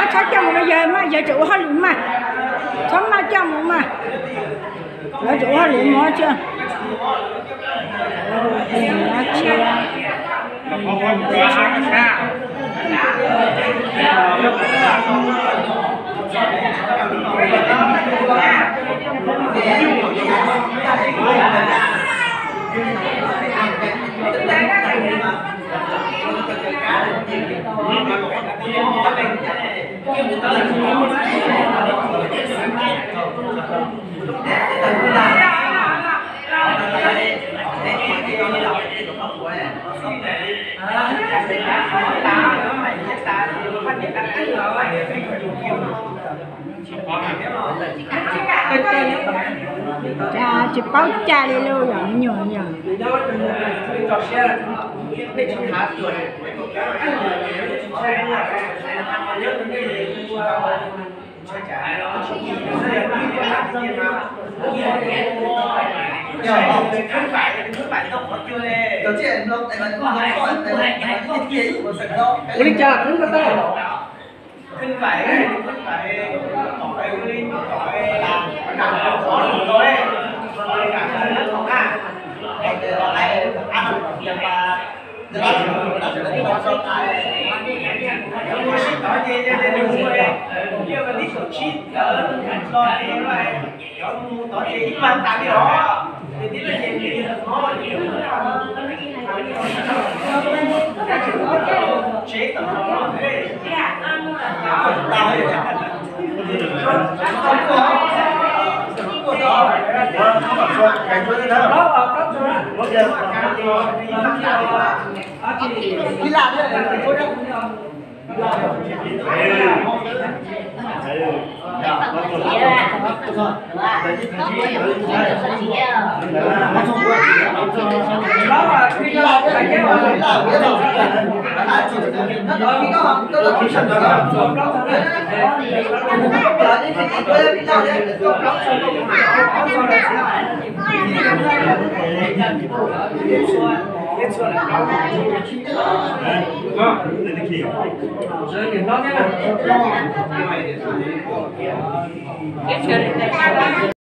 Ab, txhob coj mus no, yawg mas yawg tseem ua hauj lwm mas, txhob maj coj mus mas, lawv tseem ua hauj lwm mog. Cas tsis paub cas li lauj, yog me nyuam yog. Ua li cas kub ko tau?